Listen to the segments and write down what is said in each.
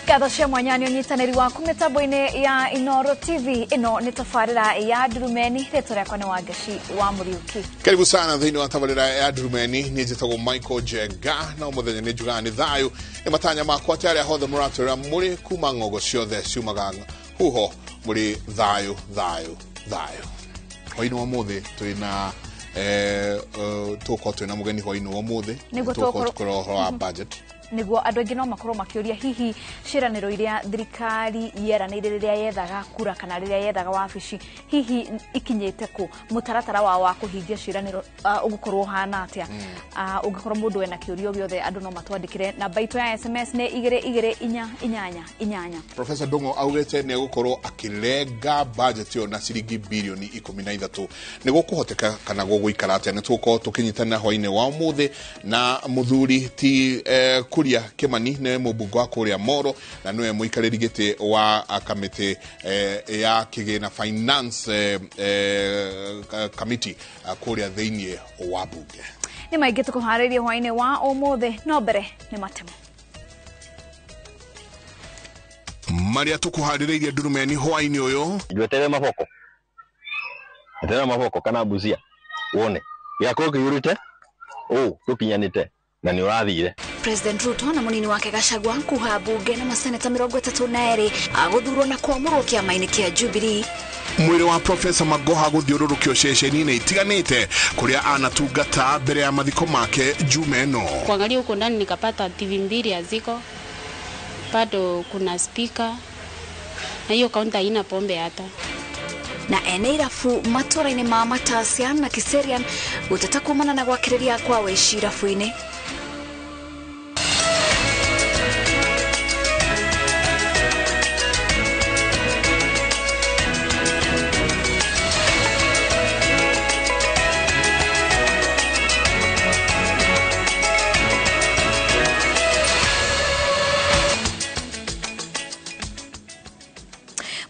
Ngatho cia mwanya nĩ ũnyitanĩri waku mĩtambo-inĩ ya Inooro TV. Ĩno nĩ tabarĩra ya Ndurumeni, rĩtwa rĩakwa nĩ Wangeci wa Mũriũki. Karibu sana thĩinĩ wa tabarĩra ya Ndurumeni. Niĩ njĩtagwo Michael Njenga na mũthenya nĩ njugaga nĩ thayũ nĩ matanya makwa atĩ arĩa hothe mũratwĩra mũrĩ kuma ng'ongo ciothe ciumaga huho mũrĩ thayũ thayũ thayũ. Hwainĩ wa mũthĩ twĩna tũgũkorwo twĩna mũgeni hwainĩ wa ũmũthĩ. Nĩguo tũgũkorwo tũgũkorwo- tũkĩrora ũhoro wa budget. Nĩguo andũ aingĩ no makorwo makĩũria hihi ciĩranĩro iria thirikari yeranĩire rĩrĩa yethaga kura kana rĩrĩa yethaga wabici hihi ikinyĩte kũ, mũtaratara wao wa kũhingia ciĩranĩro ũgũkorwo ũhana atĩa. Ũngĩkorwo mũndũ ena kĩũria o gĩothe andũ no matwandĩkĩre. Namba itũ ya SMS nĩ igĩrĩ igĩrĩ inya inyanya inyanya. Professor Ndung'u augĩte nĩ egũkorwo akĩrenga budget ĩyo na ciringi bilioni 13. Nĩ gũkũhoteka kana gũgũikara atĩa? Nĩ tũgũkorwo tũkĩnyitanĩra hwainĩ wa ũmũthĩ na mũthuri ti Kuria Kimani, nĩ mũmbunge wa kũrĩa Moro na nĩwe mũikarĩri gĩtĩ wa kamĩtĩ ya kĩgĩna finance committee kũrĩa thĩinĩ wa bunge. Nĩ maingĩ tũkũharĩirie hwainĩ wa ũmũthĩ, no mbere nĩ matemo. Marĩa tũkũharĩrĩirie Ndurumeni hwainĩ ũyũ. Njuetere maboko. Eterera maboko kana mbucia. Wone. Gĩakorwo kĩiyũrĩte, ũũ tũkinyanĩte na nĩ ũrathire. President Ruto na munini wake Gachagua kuha bunge na maseneta 32 agũthurwo na kwamũrwo kĩama-inĩ kĩa Jubilee. Mwĩrĩ wa Professor Magoha gũthiũrũrũkio ceceni-inĩ itiganĩte kũrĩa anatungata mbere ya mathiko make Juma ĩno. Kuangalia huko ndani nikapata TV mbili haziko, bado kuna speaker na hiyo kaunta haina pombe hata. Na ene irabu matũra-inĩ ma Matasia na Kiserian gũteta kumana na gwakĩrĩria kwa wĩici irabu-inĩ.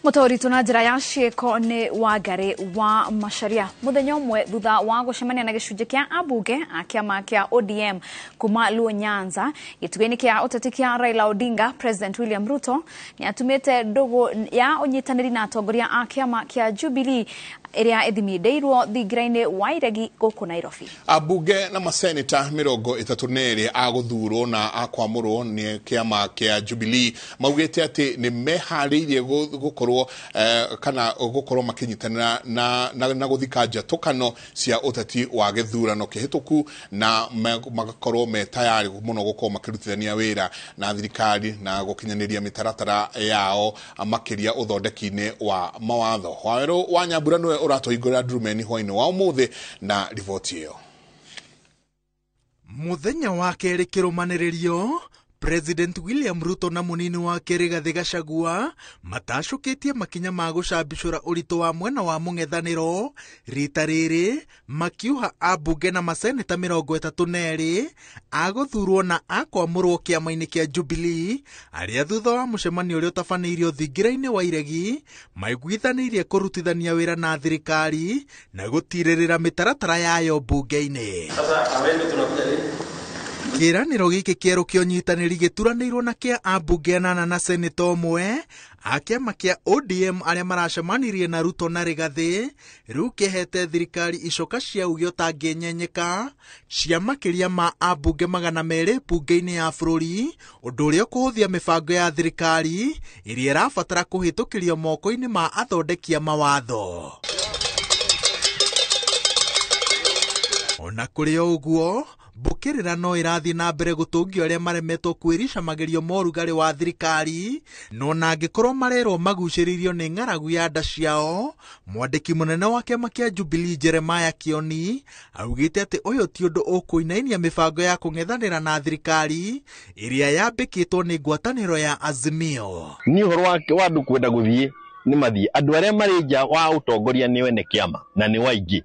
Mũtũũri na njĩra ya ciĩko nĩ Wangari wa Macharia. Mũthenya ũmwe thutha wa gũcemania na gĩcunjĩ kĩa ambunge a kĩama kĩa ODM kuma Luo Nyanza gĩtugĩ-inĩ kĩa ũteti kĩa Raila Odinga, President William Ruto nĩ atumĩte ndũgũ ya ũnyitanĩri na atongoria a kĩama kĩa Jubilee ĩrĩa ĩthimĩrĩirwo thingira-inĩ wa Iregi gũkũ Nairobi. Ambunge na maseneta 32 a gũthurwo na a kwamũrwo nĩ kĩama kĩa Jubilee maugĩte atĩ nĩ meharĩirie gũkorwo kana gũkorwo makĩnyitanĩra na gũthika njatũkano cia ũteti wa gĩthurano kĩhĩtũku na magakorwo me tayari mũno gũkorwo makĩrutithania wĩra na thirikari na gũkinyanĩria mĩtaratara yao makĩria ũthondeki-inĩ wa mawatho. Wawerũ wa Nyambura nĩwe ũratũhingũrĩra Ndurumeni hwainĩ wa ũmũthĩ na riboti ĩyo. Mũthenya wa kerĩ kĩrũmanĩrĩrio, President William Ruto na munini wake Rigathi Gachagua matacũkĩtie makinya ma gũcambicũra ũritũ wa mwena wa mũng'ethanĩro rita rĩrĩ makiuha ambunge na maseneta 32 agũthurwo na akwamũrwo kĩama-inĩ kĩa Jubilee arĩa thutha wa mũcemanio ũrĩa ũtabanĩirio thingira-inĩ wa Iregi maiguithanĩirie kũrutithania wĩra na thirikari na gũtirĩrĩra mĩtaratara yayo mbunge-inĩ. Kĩĩranĩro gĩkĩ kĩerũ kĩa ũnyitanĩri gĩturanĩirwo na kĩa ambunge anana na seneta ũmwe a kĩama kĩa ODM arĩa maracemanirie na Ruto na Rigathi rĩu kĩhete thirikari icoka cia uge ũtangĩnyenyeka cia makĩria ma ambunge 200 mbunge-inĩ ya bũrũri, ũndũ ũrĩa ũkũhũthia mĩbango ya thirikari ĩrĩa ĩrabatara kũhĩtũkĩrio moko-inĩ ma athondeki a mawatho. Ona kũrĩ o ũguo, mbũkĩrĩra no ĩrathiĩ na mbere gũtũngio arĩa maremetwo kwĩrica magerio ma ũrugarĩ wa thirikari, no na angĩkorwo marerwo magucĩrĩirio nĩ ng'aragu ya nda ciao, mwandĩki mũnene wa kĩama kĩa Jubilee Jeremiah Kioni augĩte atĩ ũyũ ti ũndũ ũkũinainia mĩbango ya kũng'ethanĩra na thirikari ĩrĩa yambĩkĩtwo nĩ ngwatanĩro ya Azimio. Niĩ ũhoro wa andũ kwenda gũthiĩ nĩ mathiĩ, andũ arĩa marĩ nja wa ũtongoria nĩ ene kĩama na nĩ waingĩ.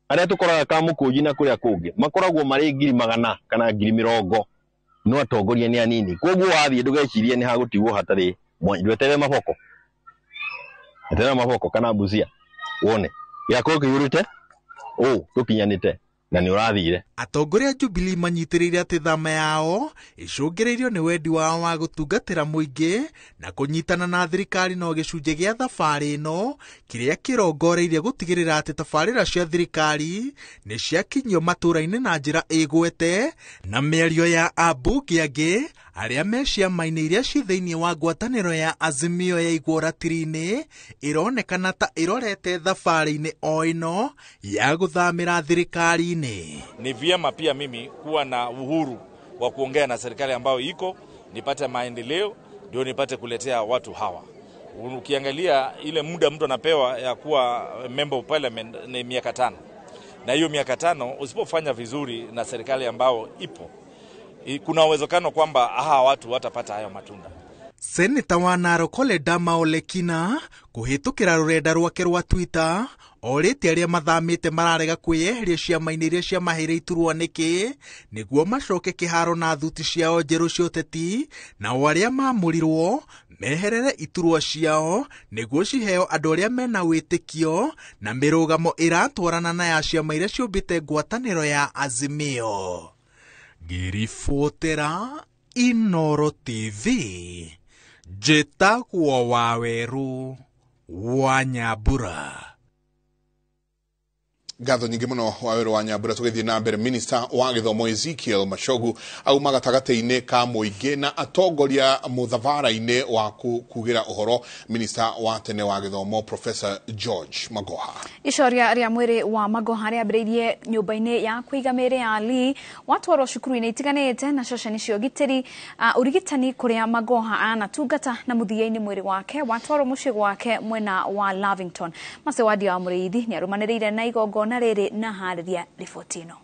Arĩa tũkoraga Kamũkũnji na kũrĩa kũngĩ makoragwo marĩ ngiri magana kana ngiri mĩrongo, no atongoria nĩ anini. Koguo wathiĩ ndũgecirie nĩ hagũtigwo hatarĩ mwanya. Ndweterere maboko, eterera maboko kana mbucia wone gĩakorwo kĩiyũrĩte ũũ tũkinyanĩte Na nĩ ũrathire. Atongoria a Jubilee manyitĩrĩire atĩ thama yao icũngĩrĩirio nĩ wendi wao wa gũtungatĩra mũingĩ na kũnyitana na thirikari no gĩcunjĩ gĩa thabarĩ ĩno kĩrĩa kĩrongoreirie gũtigĩrĩra atĩ tabarĩra cia thirikari nĩ ciakinyio matũũra-inĩ na njĩra ĩgwete na mĩario ya ambunge angĩ arĩa me ciama-inĩ iria ci thĩinĩ wa ngwatanĩro ya Azimio ya igwo ratiri-inĩ ĩronekana ta ĩrorete thabarĩ-inĩ o ĩno ya gũthamĩra thirikari-inĩ. Ni vyema pia mimi kuwa na uhuru wa kuongea na serikali ambayo iko, nipate maendeleo ndio nipate kuletea watu hawa. Ukiangalia ile muda mtu anapewa ya kuwa member of parliament ni miaka 5. Na hiyo miaka 5 usipofanya vizuri na serikali ambayo ipo, kuna uwezekano kwamba hawa watu watapata hayo matunda. Seneta wa Narok Ledama Olekina kũhĩtũkĩra rũrenda rwake rwa Twitter orĩtie arĩa mathamĩte mararega kwĩyeheria ciama-inĩ iria ciamaheire iturwa nĩkĩ nĩguo macoke kĩharo na thuti ciao njerũ cia ũteti, nao arĩa maamũrirwo meherere iturwa ciao nĩguo ciheo andũ arĩa mena wĩtĩkio na mĩrũgamo ĩratwarana na ya ciama iria ciũmbĩte ngwatanĩro ya Azimio. Ngĩribotera Inooro TV, njĩtagwo Waweru wa Nyambura. Ngatho nyingĩ mũno Waweru wa Nyambura. Tũgĩthiĩ na mbere, Minister wa gĩthomo Ezekiel Machogu auma gatagatĩ-inĩ ka mũingĩ na atongoria mũthabara-inĩ wa kugĩra ũhoro Minister wa tene wa gĩthomo Professor George Magoha. Icoria rĩa mwĩrĩ wa Magoha rĩambĩrĩirie nyũmba-inĩ ya kũiga mĩĩrĩ ya Lee watwarwo cukuru-inĩ itiganĩte na ceceni cia ũgitĩri ũrigitani kũrĩa Magoha anatungata na mũthia-inĩ mwĩrĩ wake watwarwo mũciĩ gwake mwena wa Lavington. Macewadia wa Mũrĩithi nĩarũmanĩrĩire na igongona rĩrĩ na harĩria riboti ĩno.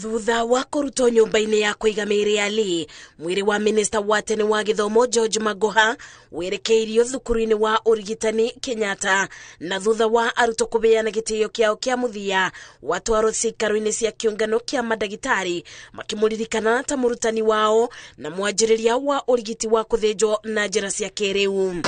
Thutha wa kũrutwo nyũmba-inĩ ya kũiga mĩĩrĩ ya Lee, mwĩrĩ wa minista wa tene wa gĩthomo George Magoha werekeirio thukuru-inĩ wa ũrigitani Kenyatta, na thutha wa arutwo kũbeana gĩtĩo kĩao kĩa mũthia watwarwo ciikaro-inĩ cia kĩũngano kĩa mandagĩtarĩ makĩmũririkana ta mũrutani wao na mwanjĩrĩria wa ũrigiti wa kũthĩnjwo na njĩra cia kĩrĩu.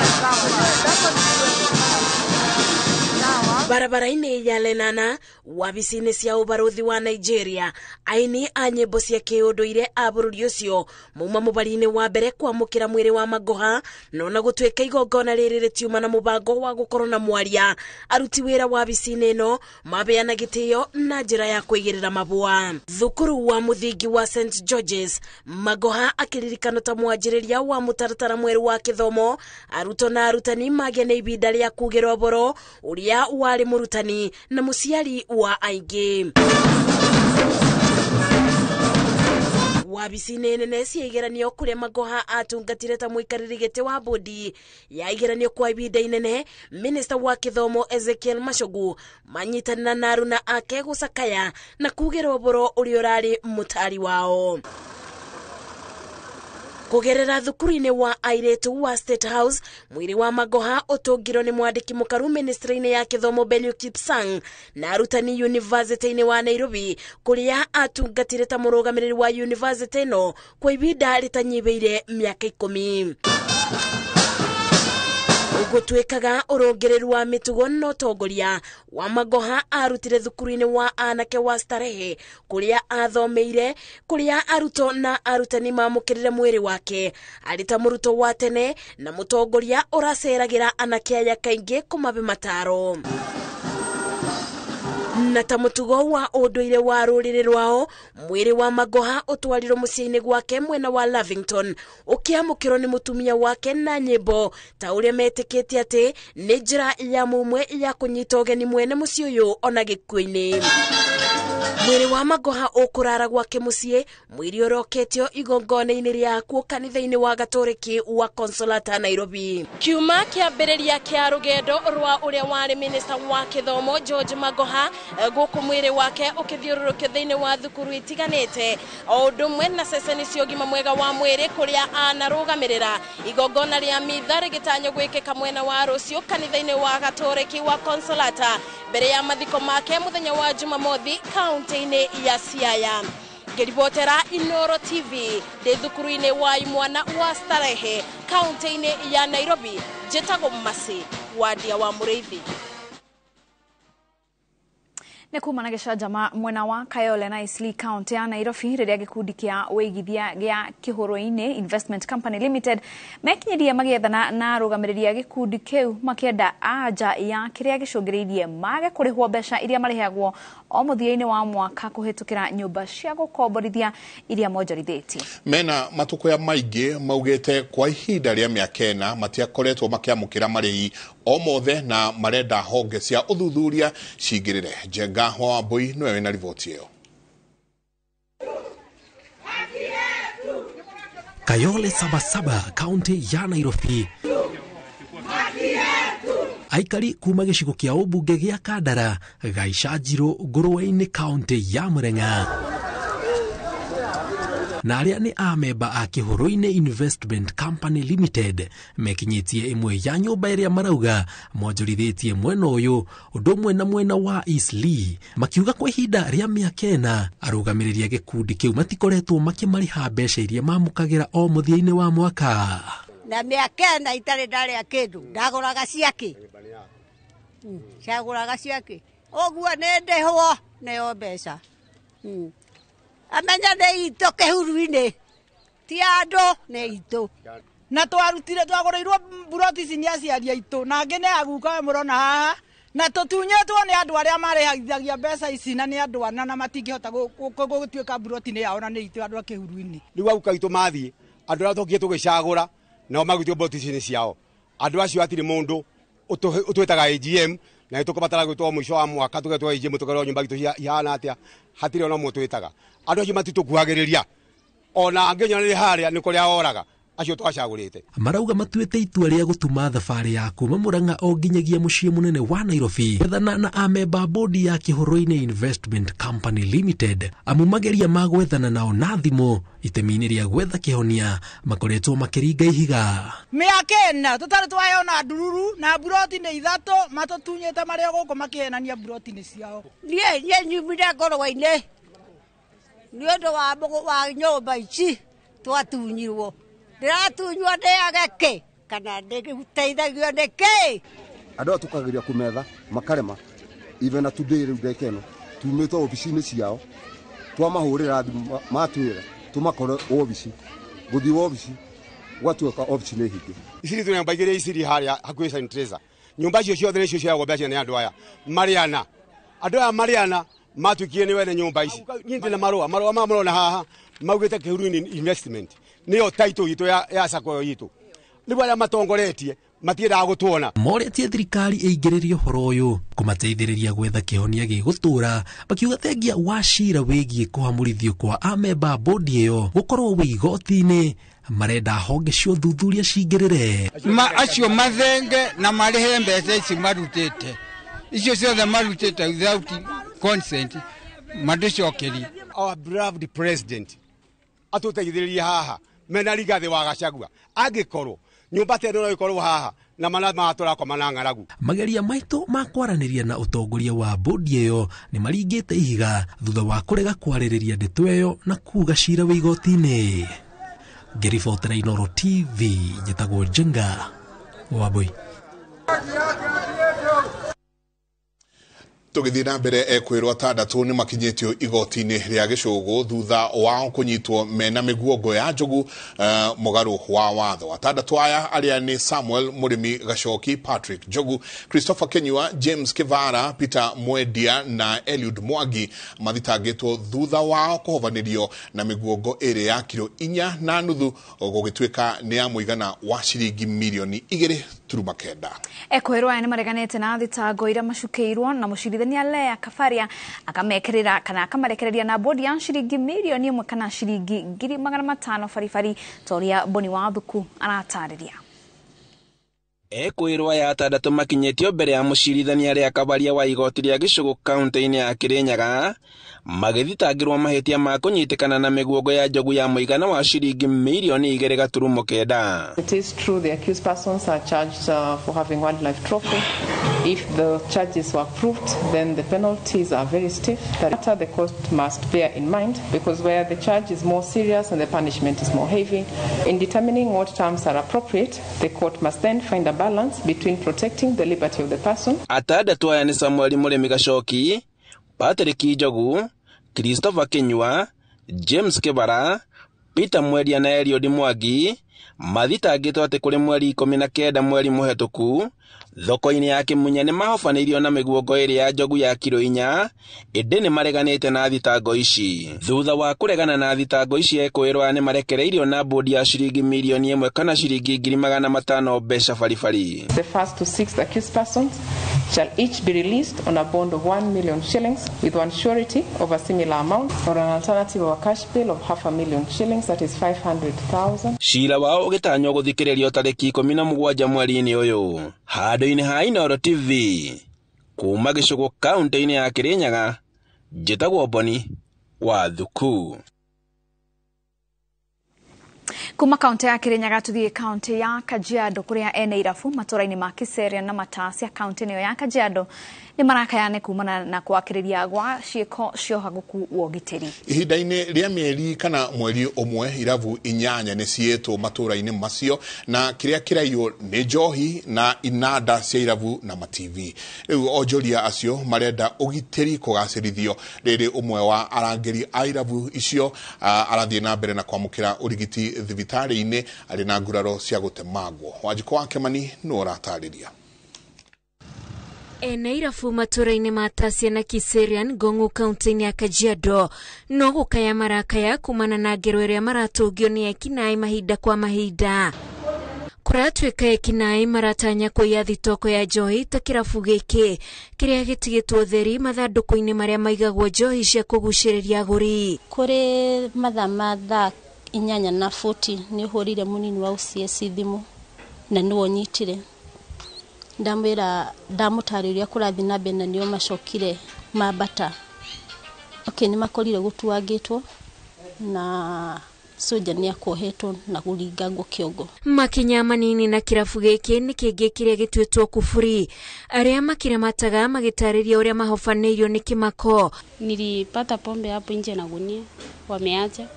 Barabara-inĩ ya Lenana, wabici-inĩ cia ũbarũthi wa Nigeria, aini a nyĩmbo cia kĩũndũire a bũrũri ũcio mauma mũbari-inĩ wa mbere kwamũkĩra mwĩrĩ wa Magoha, no na gũtuĩka igongona rĩrĩ rĩtiuma na mũbango wa gũkorwo na mwaria, aruti wĩra wabici-inĩ ĩno mabeana gĩtĩo na njĩra ya kũigĩrĩra mabua. Thukuru wa mũthingi wa St George's, Magoha akĩririkanwo ta mwanjĩrĩria wa mũtaratara mwerũ wa kĩthomo, arutwo na arutani magĩa na ibinda rĩa kugĩrwo ũhoro ũrĩa warĩ mũrutani na mũciari wa aingĩ. Wabici-inĩ nene cia igeranio kũrĩa Magoha atungatire ta mũikarĩri gĩtĩ wa bodi ya igeranio kwa ibinda inene, minista wa kĩthomo Ezekiel Machogu manyitanĩra na aruna ake gũcakaya na kugĩra ũhoro ũrĩa ũrarĩ mũtari wao. Kũgerera thukuru-inĩ wa airĩtu wa State House, mwĩrĩ wa Magoha ũtũngirwo nĩ mwandĩki mũkaru ministry-inĩ ya kĩthomo Belio Kipsang na arutani university-inĩ wa Nairobi kũrĩa atungatire ta mũrũgamĩrĩri wa university ĩno kwa ibinda rĩtanyihĩire mĩaka 10. Gũtuĩkaga ũrũngĩrĩru wa mĩtugo na ũtongoria wa Magoha arutire thukuru-inĩ wa anake wa Starehe kũrĩa athomeire, kũrĩa arutwo na arutani mamũkĩrire mwĩrĩ wake arĩ ta mũrutwo wa tene na mũtongoria ũraceragĩra anake aya kaingĩ kũmabe mataro. Na ta mũtugo wa ũndũire wa rũrĩrĩ rwao, mwĩrĩ wa Magoha ũtwarirwo mũciĩ-inĩ gwake mwena wa Lavington ũkĩamũkĩrwo nĩ mũtumia wake na nyĩmbo ta ũrĩa metĩkĩtie atĩ nĩ njĩra ya mũmwe ya kũnyita ũgeni mwene mũciĩ ũyũ ona gĩkuũ-inĩ. Mwĩrĩ wa Magoha ũkũrara gwake mũciĩ, mwĩrĩ ũroketio igongona-inĩ rĩakuo kanitha-inĩ wa Gatoreki wa Consolata Nairobi. Kiuma kĩambĩrĩria kĩa rũgendo rwa ũrĩa warĩ minista wa kĩthomo George Magoha gũkũ mwĩrĩ wake ũkĩthiũrũrũkio thĩinĩ wa thukuru itiganĩte o ũndũ ũmwe na ceceni cia ũgima mwega wa mwĩrĩ kũrĩa anarũgamĩrĩra igongona rĩa mitha rĩgĩtanywo gwĩkĩka mwena wa rũciũ kanitha-inĩ wa Gatoreki wa Consolata mbere ya mathiko make mũthenya wa Jumamothi kaunti-inĩ ya Siaya. Ngĩribotera Inooro TV ndĩ thukuru-inĩ wa imwana wa Starehe kaunti-inĩ ya Nairobi, njĩtagwo Masi Wadia wa Mũrĩithi. Nĩ kuma na gĩcanjama mwena wa Kayole na Eastleigh county ya Nairobi rĩrĩa gĩkundi kĩa ũigithia gĩa Kĩhũrũ-inĩ Investment Company Limited mekinyirie magĩethana na arũgamĩrĩri a gĩkundi kĩu makĩenda anja ya kĩrĩa gĩcũngĩrĩirie mage kũrĩhwo mbeca iria marĩhagwo o mũthia-inĩ wa mwaka kũhĩtũkĩra nyũmba cia gũkomborithia iria monjorithĩtie. Mena matukuya maingĩ maugĩte kwa ihinda rĩa mĩaka ĩna matiakoretwo makĩamũkĩra marĩhi o mothe na marenda honge cia ũthuthuria cingĩrĩre. Njenga wa Wambui nĩwe wĩna riboti ĩyo. Kayole Sabasaba, kaunti ya Nairobi. Aikari kuma gĩcigo kĩa ũmbunge gĩa Kandara Gaicanjirũ Ngũrwe-inĩ kaunti ya Murang'a na arĩa nĩ amemba a Kĩhũrũ-inĩ Investment Company Limited mekinyĩtie ĩmwe ya nyũmba ĩrĩa marauga monjorithĩtie mwena ũyũ ũndũ ũmwe na mwena wa Eastleigh, makiuga kwa ihinda rĩa mĩaka ĩna arũgamĩrĩri a gĩkundi kĩu matikoretwo makĩmarĩha mbeca iria mamũkagĩra o mũthia-inĩ wa mwaka. Na mĩaka ĩna itarĩ ndarĩa kĩndũ, ndagũraga ciake, ciagũraga ciake, ũguo nĩ ndĩhwo nĩyo mbeca. Amenya nĩ itũ kĩhuru-inĩ, ti andũ nĩ itũ. Na twarutire twagũrĩirwo mburoti ici nĩ aciari aitũ na angĩ nĩ aguka mũrona haha, na tũtunyĩtwo nĩ andũ arĩa marĩhithagia mbeca ici na nĩ andũ ana na matingĩhota gũtuĩka mburoti nĩ yao na nĩ itũ andũ a kĩhuru-inĩ. Rĩu aguka aitũ mathiĩ, andũ arĩa tũkire tũgĩcagũra nao magĩtio mburoti ici nĩ ciao. Andũ acio hatirĩ mũndũ ũtwĩtaga AGM na nĩtũkũbatara gwĩtwo mũico wa mwaka tũgetwo AGM tũkerwo nyũmba itũ ihana atĩa, hatirĩ ona ũmwe ũtwĩtaga. Andũ acio matitũkuhagĩrĩria ona angĩnyona nĩ harĩa nĩ kũrĩa oraga acio twacagũrĩte. Marauga matuĩte itua rĩa gũtuma thabarĩ ya kuma Murang'a o nginyagia mũciĩ mũnene wa Nairobi gwethana na amemba bodi ya Kĩhũrũ-inĩ Investment Company Limited amu mageria ma gwethana nao na thimũ itemi-inĩ rĩa gwetha kĩhonia makoretwo makĩringa ihiga. Mĩaka ĩna tũtarĩ twayona ndururu na mburoti nĩ ithatũ matũtunyĩte marĩ o gũkũ makĩhenania mburoti nĩ ciao. Niĩ nyumire ngũrwe-inĩ nĩ ũndũ wa nyũmba ici twatunyirwo. Ndĩratunywo ndĩage kĩ kana ndĩteithagio nĩ kĩ? Andũ aya tũkageria kũmetha makarema, even na today rĩu ndagĩka ĩno tumĩte obici-inĩ ciao twamahũrĩra thimũ matwĩra tũmakore obici, gũthiĩ obici gwatuĩka obici nĩ hinge. Ici nĩ nyũmba igĩrĩ iciri harĩa hakuhĩ Saint Teresa. Nyũmba icio ciothe nĩcio ciagwo mbeca nĩ andũ aya marĩ ana. Andũ aya marĩ ana matuĩkire nĩ wene nyũmba ici. Niĩ ndĩ na marũa, marũa maya mũrona haha maugĩte Kĩhuru-inĩ Investment nĩyo title itũ ya sacco itũ. Rĩu arĩa matongoretie matiendaga gũtuona. Moretie thirikari ĩingĩrĩrie ũhoro ũyũ kũmateithĩrĩria gwetha kĩhonia gĩgũtũra, makiuga thengia wa cira wĩgiĩ kũhamũrithio kwa amemba bodi ĩyo gũkorwo wĩ igoti-inĩ, marenda honge cia ũthuthuria cingĩrĩre. Acio mathenge na marĩhe mbeca ici marutĩte, icio ciothe marutĩte without consent mandĩcokerie. Our beloved president atũteithĩrĩrie haha mena Rigathĩ wa Gachagua, angĩkorwo nyũmba ta ĩno no ĩkorwo haha na mana matũrakoma na ng'aragu. Mageria maitũ ma kwaranĩria na ũtongoria wa bodi ĩyo nĩ maringĩte ihiga thutha wa kũrega kwarĩrĩria ndeto ĩyo na kuga cira wĩ igoti-inĩ. Ngĩribotera Inooro TV, njĩtagwo Njenga Wambui. Tũgĩthiĩ na mbere ekwĩrwo atandatũ nĩ makinyĩtio igoti-inĩ rĩa gĩcũgũ thutha wao kũnyitwo mena mĩguongo ya njogu mũgarũ wa watho. Atandatũ aya arĩa nĩ Samuel Mũrĩmi Gacoki, Patrick Njogu, Christopher Kenyua, James Kivara, Peter Mwendia na Eliud Mwangi mathitangĩtwo thutha wao kũhovanĩrio na mĩguongo ĩrĩ ya kiro 4.5 gũgĩtuĩka nĩ ya mũigana wa ciringi mirioni 2.9. Ekwĩrwo aya nĩ mareganĩte na thitango iria macukĩirwo na mũcirithania Lea Kabaria akamekĩrĩra kana akamarekereria na bodi ya ciringi mirioni 1 kana ciringi 500,000 baribari ta ũrĩa Boni wa Thuku aratarĩria. Ekwĩrwo aya atandatũ makinyĩtio mbere ya mũcirithania Lea Kabaria wa igoti rĩa gĩcũgũ kaunti-inĩ ya Kĩrĩnyaga magĩthitangĩrwo mahĩtia ma kũnyitĩkana na mĩguongo ya njogu ya mũigana wa ciringi mirioni 2.9. It is true the accused persons are charged for having wildlife trophy. If the charges were proved, then the penalties are very stiff. That the court must bear in mind, because where the charge is more serious and the punishment is more heavy, in determining what terms are appropriate, the court must then find a balance between protecting the liberty of the person. Atandatũ aya nĩ Samuel Mũrĩmi Gacoki, Patrick Njogu, Christopher Kinyua, James Kibara, Peter Mweria na Eliud Mwangi mathitangĩtwo atĩ kũrĩ mweri 19 mweri mũhetũku thoko-inĩ ya Kĩmunya nĩ mahobanĩirio na mĩguongo ĩrĩ ya njogu ya kiro 4, ĩndĩ nĩ mareganĩte na thitango ici. Thutha wa kũregana na thitango ici, ekũĩrwo nĩ marekereirio na bodi ya ciringi mirioni 1 kana ciringi 500,000 mbeca baribari. The first to sixth accused persons shall each be released on a bond of 1 million shillings with one surety of a similar amount or an alternative of a cash bail of 500,000 shillings, that is 500,000. Cira wao ũgĩtanywo gũthikĩrĩrio tarĩki 17 mweri-inĩ ũyũ. Handũ-inĩ ha Inooro TV kuma Gĩcũgũ kaũntĩ-inĩ ya Kĩrĩnyaga, njĩtagwo Boni wa Thuku. Kuma kaunti ya Kirinyaga tuthie kaunti ya Kajiado kuria ene irabu matũra-inĩ ma Kiseria na Matasia kaunti-inĩ ĩyo ya Kajiado nĩ marakayane kumana na kwakĩrĩria gwa ciĩko cia ũhagũku wa ũgitĩri. Ihinda-inĩ rĩa mĩeri kana mweri ũmwe irabu 8 nĩ ciĩtwo matũra-inĩ macio na kĩrĩa kĩraiywo nĩ njohi na inanda cia irabu na ma TV. Rĩu onjoria acio marenda ũgitĩri kũgacĩrithio rĩrĩ ũmwe wa arangĩri a irabu icio arathiĩ na mbere na kwamũkĩra ũrigiti thibitarĩ-inĩ arĩ na nguraro cia gũtemangwo. Wanjikũ wa Kĩmani nĩwe ũratarĩria. Ene irabu matũra-inĩ ma Tasia na Kiserian Ngong'u kaunti-inĩ ya Kajiado no gũkaya marakaya kumana na ngero ĩrĩa maratũngio nĩ ekinaĩ mahinda kwa mahinda. Kũratuĩka ekinaĩ maratanya kũiya thitoko ya njohi ta kĩrabu gĩkĩ kĩrĩa gĩtigĩtwo theri mathandũkũ-inĩ marĩa maigagwo njohi cia kũgucĩrĩria agũri. Kũrĩ mathaa ma thaa 8:40 nĩ hũrire mũnini wa OCS thimũ na nĩwe ũnyitire. Ndamwĩra ndamũtarĩria kũrathiĩ na mbere na nĩo macokire mambata. Okay, nĩ makorire gũtuangĩtwo na soja nĩ akuohetwo na kũringangwo kĩongo. Makinya manini na kĩrabu gĩkĩ nĩ kĩngĩ kĩrĩa gĩtuĩtwo kuburi. Arĩa makĩramataga magĩtarĩria ũrĩa mahobanĩirio nĩ kĩmako. Nilipata pombe hapo nje na gunia wameacha.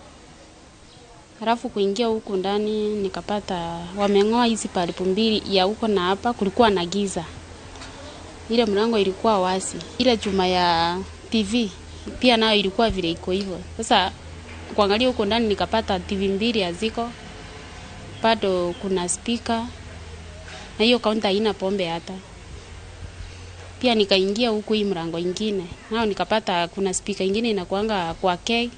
Halafu kuingia huku ndani nikapata wameng'oa hizi palipu mbili ya huko na hapa, kulikuwa na giza. Ile mlango ilikuwa wazi. Ile chuma ya TV pia nayo ilikuwa vile iko hivyo. Sasa kuangalia huko ndani nikapata TV mbili haziko. Bado kuna speaker na hiyo kaunta haina pombe hata. Pia nikaingia huku hii mlango ingine. Nao nikapata kuna speaker ingine inakuanga kwa keg.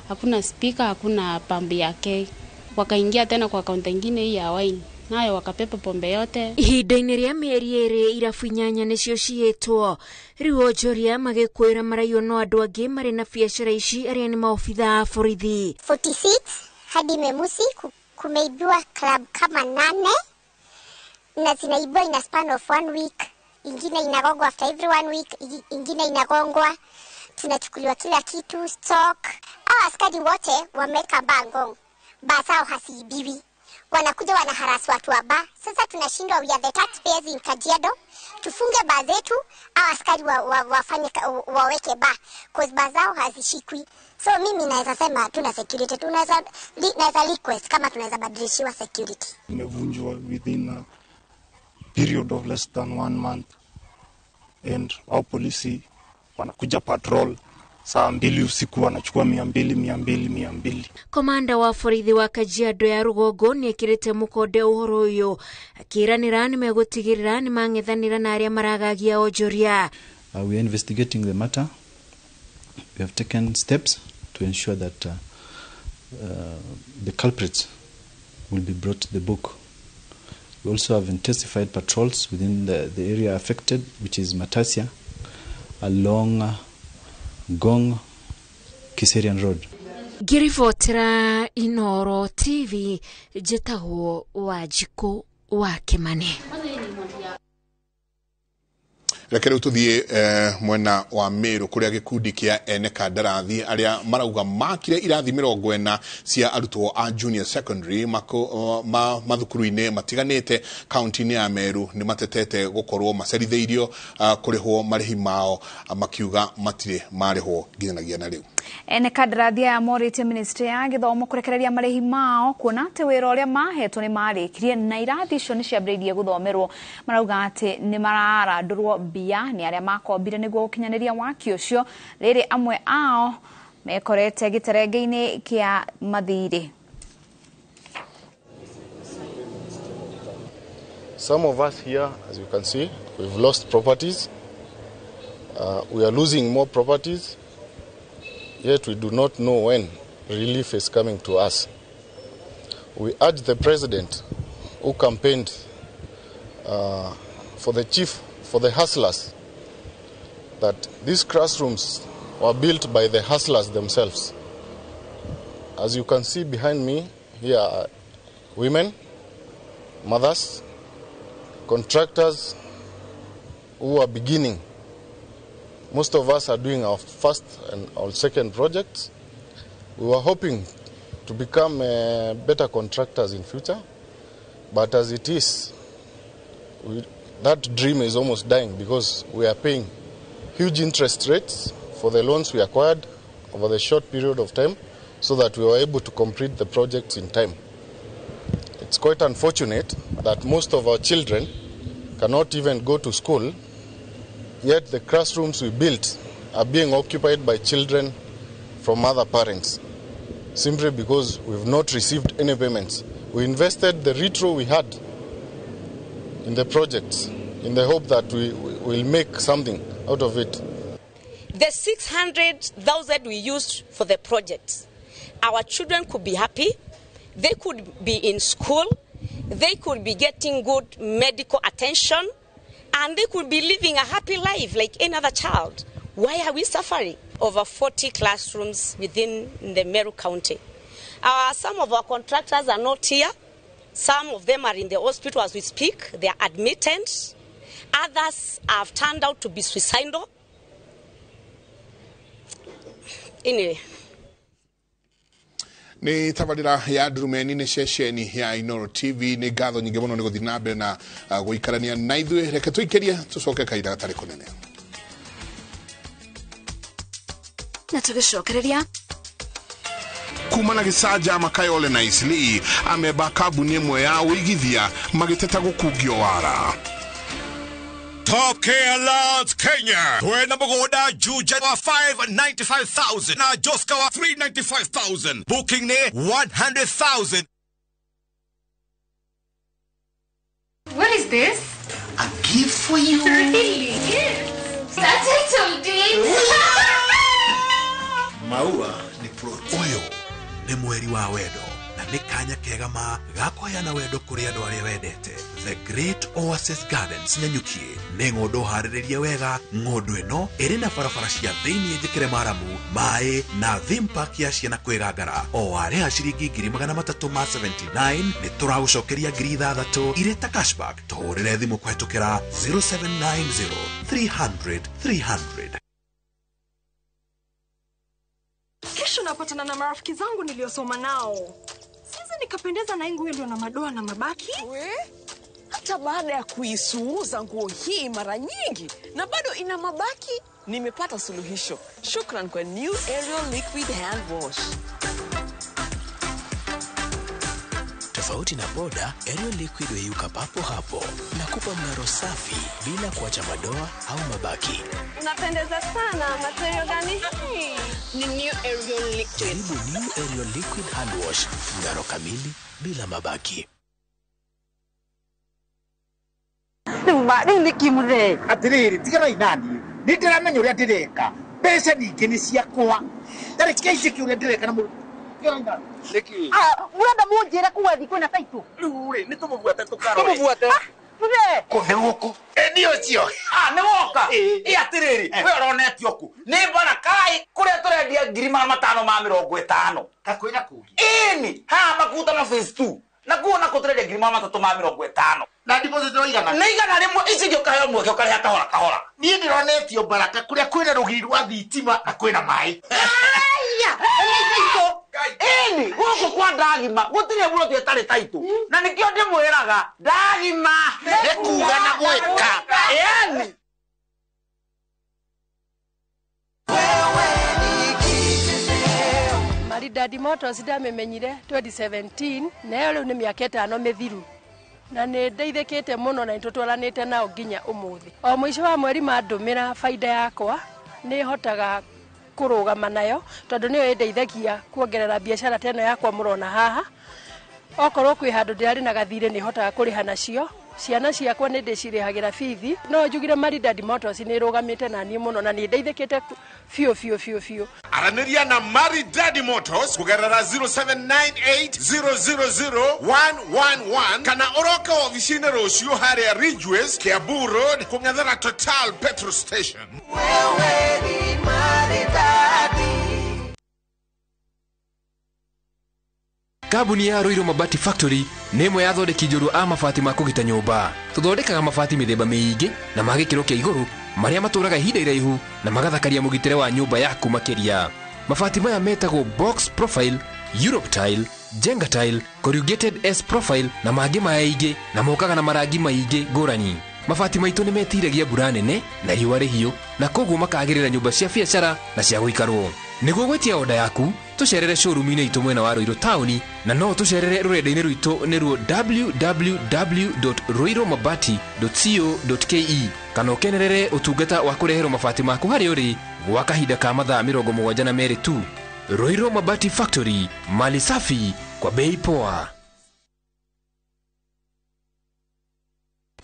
Hakuna speaker, hakuna pambi ya keg. Wakaingia tena kwa kaunta ingine hii ya wine. Nayo wakapepa pombe yote. Ihinda-inĩ rĩa mĩeri 2 irabu 8 nĩcio ciĩtwo. Rĩu onjoria magĩkwĩra maraiywo no andũ angĩ marĩ na biacara ici arĩa nĩ maobithaa a borithi. 46 hadi Memusi kumeibiwa club kama 8 na zinaibiwa in a span of 1 week. Ingine inagongwa after every 1 week, ingine inagongwa. Tunachukuliwa kila kitu, stock. Hao askari wote wameweka bango. Baa zao hasiibiwi. Wanakuja wanaharasi watu wa baa. Sasa tunashindwa, we are the taxpayers in Kajiado. Tufunge baa zetu, hao askari wafanye waweke baa. Cause baa zao hazishikwi. So mimi naweza sema tuna security, tunaweza naweza request kama tunaweza badilishiwa security. Imevunjwa within a period of less than 1 month and our police wanakuja patrol saa 2 usiku wanachukua 200 200 200. Komanda wa borithi wa Kajiado ya Rũgongo nĩekĩrĩte mũkonde ũhoro ũyũ akĩranĩra nĩmegũtigĩrĩra nĩmang'ethanĩra na arĩa maragagia onjoria. We are investigating the matter. We have taken steps to ensure that the culprits will be brought to the book. We also have intensified patrols within the area affected, which is Matasia, along Ngong Kiserian Road. Ngĩribotera Inooro TV njĩtagwo Wanjikũ wa Kĩmani. Reke rĩu tũthiĩ mwena wa Meru kũrĩa gĩkundi kĩa ene kandarathi arĩa marauga makire irathi 40 cia arutwo a junior secondary mathukuru-inĩ matiganĩte kaunti-inĩ ya Meru nĩ matetete gũkorwo macerithĩirio kũrĩhwo marĩhi mao makiuga matirĩ marĩhwo nginyanagia na rĩu. Ene kandarathi aya morĩtie ministry ya gĩthomo kũrekereria marĩhi mao kuona atĩ wĩra ũrĩa mahetwo nĩ marĩkirie na irathi icio nĩ ciambĩrĩirie gũthomerwo. Marauga atĩ nĩ mararandũrwo mbia nĩ arĩa makombire nĩguo gũkinyanĩria waki ũcio, rĩrĩ amwe ao mekorete gĩterenge-inĩ kĩa mathirĩ. Some of us here, as you can see, we've lost properties. We are losing more properties, yet we do not know when relief is coming to us. We urge the president, who campaigned for the chief, for the hustlers, that these classrooms were built by the hustlers themselves. As you can see behind me, here are women, mothers, contractors who are beginning. Most of us are doing our first and our second projects. We were hoping to become better contractors in future, but as it is, that dream is almost dying because we are paying huge interest rates for the loans we acquired over the short period of time so that we were able to complete the projects in time. It's quite unfortunate that most of our children cannot even go to school, yet the classrooms we built are being occupied by children from other parents, simply because we've not received any payments. We invested the retro we had in the projects in the hope that we will make something out of it. The 600,000 we used for the projects, our children could be happy, they could be in school, they could be getting good medical attention, and they could be living a happy life like any other child. Why are we suffering? Over 40 classrooms within the Meru County. Some of our contractors are not here. Some of them are in the hospital as we speak. They are admitted. Others have turned out to be suicidal. Anyway. Nĩ tabarĩra ya Ndurumeni nĩ ceceni ya Inooro TV. Nĩ ngatho nyingĩ mũno nĩ gũthiĩ na mbere na gũikarania na ithuĩ. Reke tũikĩrie tũcoke kahinda gatarĩ kũnene na tũgĩcokereria kuma na gĩcanja Makayole na Eastleigh amemba kambuni ĩmwe ya ũigithia magĩteta gũkungio wara. Top Care Lands Kenya. Twena mugunda Juja wa 595,000 na Joska wa 395,000. Booking ne 100,000. What is this? A gift for you. Really? Yes. That's it, Maua ni plot. Oyo ni mweri wa wendo na nĩ kanya kega ma ga kũheana wendo kũrĩ andũ arĩa wendete. The Great Oasis Gardens Nanyuki nĩ ng'ũndũ harĩrĩrie wega. Ng'ũndũ ĩno ĩrĩ na barabara cia thĩinĩ njĩkĩre maramu, maĩ na theme park ya ciana kwĩgangara. O warĩha ciringi 379 nĩ tũragũcokeria 6,000 irĩ ta cashback. Tũhũrĩre thimũ kũhetũkĩra 0790 300 300. Kesho napatana na marafiki zangu niliosoma nao. Siwezi nikapendeza na nguo iliyo na madoa na mabaki. We? Hata baada ya kuisuuza nguo hii mara nyingi na bado ina mabaki, nimepata suluhisho. Shukran kwa New Ariel Liquid Hand Wash. Tofauti na boda, Ariel Liquid huyeyuka papo hapo na kupa mng'aro safi bila kuacha madoa au mabaki. Unapendeza sana. Material gani hii? Ni New Ariel Liquid. Jaribu New Ariel Liquid Hand Wash, mng'aro kamili bila mabaki. Rĩu nĩ kĩmũthee atĩrĩrĩ tigarai naniĩ nĩ ndĩramenya ũrĩa ndĩreka mbeca ningĩ nĩ ciakwa ndarĩ kĩaici ũrĩa ndĩreka na nĩkĩ mũrenda mũnjĩre kuga thi kwĩna taitũ rĩu rĩ nĩ tũmũbuate tũkarore tũmũbuate mũthee kũ nĩ gũkũ nĩ ũcio nĩ woka ĩ atĩrĩrĩ we ũronetio kũ nĩ Barakai kũrĩa tũrendia 550,000 kakwĩna kũngĩ ĩni haha makuta na phase 2 na kuo na kũtũrendia 350,000 na deposit no igana nĩ igana rĩmwe ici ingĩ ũkaheo mweke ũkarĩha kahora kahora niĩ ndĩronetio Baraka kũrĩa kwĩna rũgiri rwa thitima na kwĩna maĩ ĩni gũkũ kwa ndagima gũtirĩ buroti ĩtarĩ taitũ na nĩkĩo ndĩmwĩraga ndagima nĩ kuga na gwĩka ĩni. Maridadi Motors ndamĩmenyire 2017 nayo rĩu nĩ mĩaka 5 mĩthiru na nĩ ndeithĩkĩte mũno na nĩtũtwaranĩte nao nginya ũmũthĩ. O mũico wa mweri mandũmĩra baida yakwa nĩ hotaga kũrũgama nayo tondũ nĩyo ĩndeithagia kuongerera biacara ta ĩno yakwa mũrona haha. Okorwo kwĩ handũ ndĩrarĩ na gathirĩ nĩ hotaga kũrĩha nacio. Ciana ciakwa nĩ ndĩcirĩhagĩra bithi. No njugire Maridadi Motors nĩ ĩrũgamĩte na niĩ mũno na nĩ ndeithĩkĩte biũ biũ biũ biũ. Aranĩria na Maridadi Motors kũgerera 0798000111 kana ũroke ofici-inĩ rũciũ harĩa Ridgeways, Kiambu Road, kũng'ethera Total Petrol Station. Wewe ni maridadi. Kambuni ya Ruiru Mabati Factory nĩ ĩmwe ya athondeki njorua a mabati ma kũgita nyũmba. Tũthondekaga mabati mĩthemba mĩingĩ na ma gĩkĩro kĩa igũrũ marĩa matũraga ihinda iraihu na magathakaria mũgitĩre wa nyũmba yaku makĩria. Mabati maya metagwo box profile, Europe tile, Jenga tile, corrugated S profile na mangĩ maingĩ na mokaga na marangi maingĩ ngũrani. Mabati maitũ nĩ metiragia mbura nene na riũa rĩhiũ na koguo makagĩrĩra nyũmba cia biacara na cia gũikarwo. Nĩguo gwĩtia oda yaku tũcerere showroom-inĩ itũ mwena wa Ruiru taũni na no tũcerere rũrenda-inĩ rwitũ nĩruo www.ruirumabati.co.ke kana ũkenerere ũtungata wa kũreherwo mabati maku harĩa ũrĩ gwa kahinda ka mathaa 72 tu. Ruiru Mabati Factory, mali safi kwa bei poa.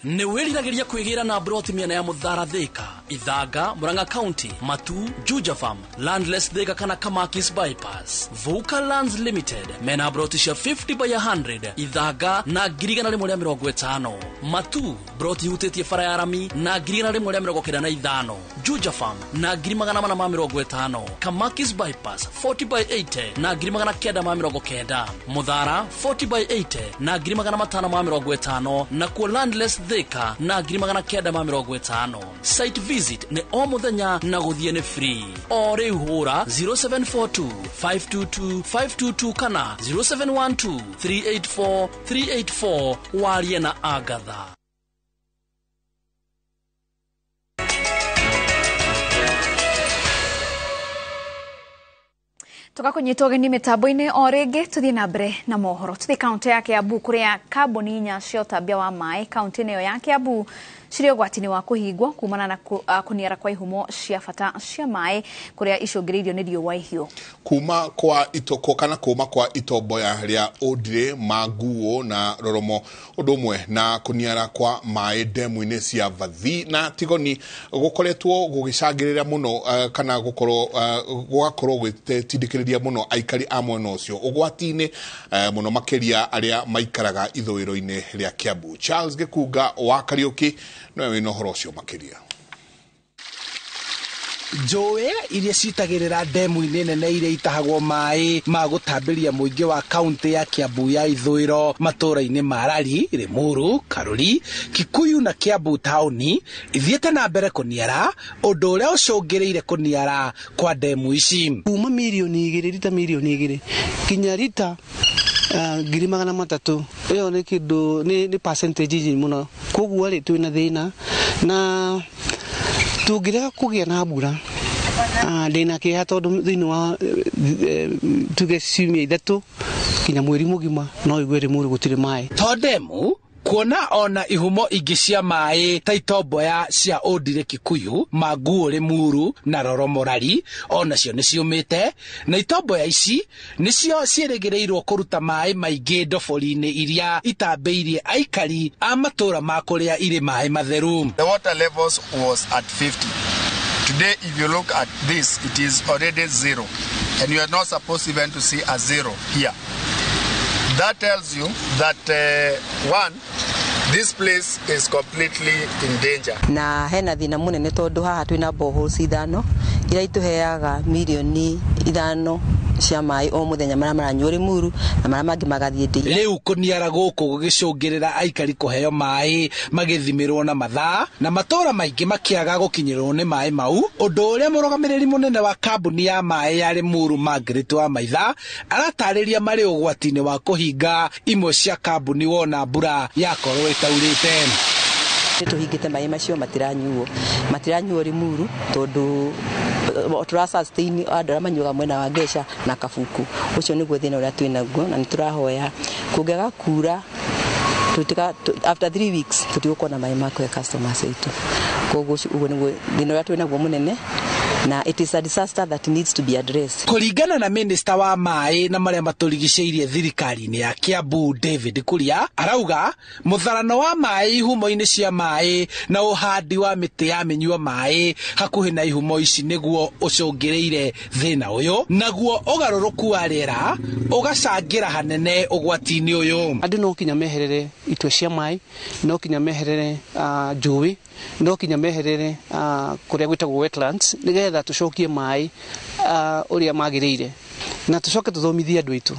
Nĩ wĩriragĩria kwĩgĩra na broti mĩena ya Mũthara Thika, Ithanga, Murang'a County, Matu, Juja Farm, Landless Thika kana Kamakis Bypass. Vuka Lands Limited mena broti cia 50 by 100 Ithanga na 150. Matu broti hutĩtie bara ya rami na 195. Juja Farm na 450. Kamakis Bypass 40 by 80 na 990. Muthara 40 by 80 na 550 na kuo Landless Thika na 950. Site visit nĩ o mũthenya na gũthiĩ nĩ free. O rĩu hũra 0742 522 522 kana 0712 384 384 warie na Agatha. Tugakunyitwo ũgeni mĩtambo-inĩ o rĩngĩ tũthiĩ na mbere na mohoro. Tũthiĩ kaũntĩ ya Kiambu kũrĩa kambuni inya cia ũtambia wa maĩ kaũntĩ-inĩ ĩyo ya Kiambu cirĩ ũgwati-inĩ wa kũhingwo kumana na kũniara kwa ihumo cia bata cia maĩ kũrĩa icũngĩrĩirio nĩ riũa ihiũ. Kuma kwa itoko kana kuma kwa itomboya rĩa Ũndire, Manguo na Roromo ũndũ ũmwe na kũniara kwa maĩ ndemu-inĩ cia Vathi na Tigoni gũkoretwo gũgĩcangĩrĩra mũno kana gũkorwo gũgakorwo gũgĩtindĩkĩrĩria mũno aikari a mwena ũcio ũgwati-inĩ mũno makĩria arĩa maikaraga ithũĩro-inĩ rĩa Kiambu. Charles Gĩkunga wa Kariũki nowe wĩna ũhoro ũcio makĩria. Njũĩ iria citagĩrĩra ndemu-inĩ nene iria itahagwo maĩ ma gũtambĩria mũingĩ wa kaũntĩ ya Kiambu ya ithũĩro matũũra-inĩ ma Rari, Limuru, Karuri, Kikuyu na Kiambu taũni ithiĩte na mbere kũniara, ũndũ ũrĩa ũcũngĩrĩire kũniara kwa ndemu ici. Kuma mirioni 2 rita mirioni 2 kinya rita 300,000 ĩyo nĩ kĩndũ nĩ percentage nyingĩ mũno, koguo rĩ twĩna thĩna na tũngĩrega kũgĩa na mbura ndĩna kĩeha tondũ thĩinĩ wa tuge ciumia 3 kinya mweri mũgima no igue Limuru gũtirĩ maĩ. To ndemu kuona ona ihumo ingĩ cia maĩ ta itomboya cia Ũndire Kikuyu, Manguo Limuru na Roromo Rari onacio nĩ ciũmĩte, na itomboya ici nĩcio ciĩrĩgĩrĩirwo kũruta maĩ maingĩ ndobori-inĩ iria itambĩirie aikari a matũũra ma kũrĩa irĩ maĩ matheru. The water levels was at 50. Today, if you look at this, it is already zero, and you are not supposed even to see a zero here. That tells you that one, this place is completely in danger. Na hena thina munene tondu haha twina boreholes 5 ira ituheaga milioni 5 cia maĩ o muthenya maria maranyuo Limuru na maria mangi magathiĩ ndĩ. Rĩu kũniara gũkũ gũgĩcũngĩrĩra aikari kũheo maĩ magĩthimĩrwo na mathaa na matũũra maingĩ makĩaga gũkinyĩrwo nĩ maĩ mau, ũndũ ũrĩa mũrũgamĩrĩri mũnene wa kambuni ya maĩ ya Limuru Margaret wa Maitha aratarĩria marĩ ũgwati-inĩ wa kũhinga imwe cia kambuni wona mbura yakorwo ĩtaurĩte. Tũhingĩte maĩ macio matiranyuo Limuru tondũ tũra sustain andũ arĩa manyuaga mwena wa Ngeca na Kabuku. Ũcio nĩguo thĩna ũrĩa twĩ naguo, na nĩ tũrahoya kũngĩaga kura after 3 weeks tũtigũkorwo na maĩ ma kũhe customers aitũ. Koguo ũguo nĩguo thĩna ũrĩa twĩ naguo mũnene, na it is a disaster that needs to be addressed. Kũringana na minister wa maĩ na marĩa matũrigicĩirie thirikari-inĩ ya Kiambu David Kuria, arauga mũtharano wa maĩ ihumo-inĩ cia maĩ na ũhandi wa mĩtĩ ya mĩnyua maĩ hakuhĩ na ihumo ici nĩguo ũcũngĩrĩire thĩna ũyũ, naguo ũgarũrũku wa rĩera ũgacangĩra hanene ũgwati-inĩ ũyũ. Andũ no kinya meherere itua cia maĩ, no kinya meherere njũĩ, no kinya meherere kũrĩa gwĩtagwo wetlands, nĩgetha tũcokie maĩ ũrĩa magĩrĩire, na tũcoke tũthomithie andũ aitũ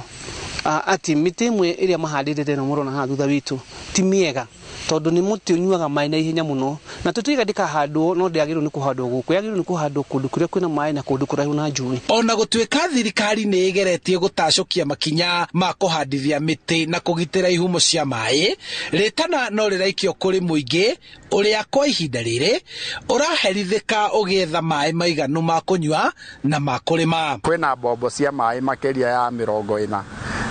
atĩ mĩtĩ ĩmwe ĩrĩa mahandĩte na mũrona haha thutha witũ ti mĩega, tondũ nĩ mũtĩ ũnyuaga maĩ na ihenya mũno, na tũtuiga ndĩkahandwo no ndĩagĩrĩirwo nĩ kũhandwo gũkũ, yagĩrĩirwo nĩ kũhandwo kũndũ kũrĩa kwĩna maĩ na kũndũ kũraihu na njũĩ. Ona gũtuĩka thirikari nĩ ĩgeretie gũtacũkia makinya ma kũhandithia mĩtĩ na kũgitĩra ihumo cia maĩ, rĩtana no rĩraikio kũrĩ mũingĩ ũrĩa kwa ihinda rĩrĩ ũraherithĩka ũgĩetha maĩ maiganu ma kũnyua na ma kũrĩma. Kwĩna mbombo cia maĩ makĩria ya 40,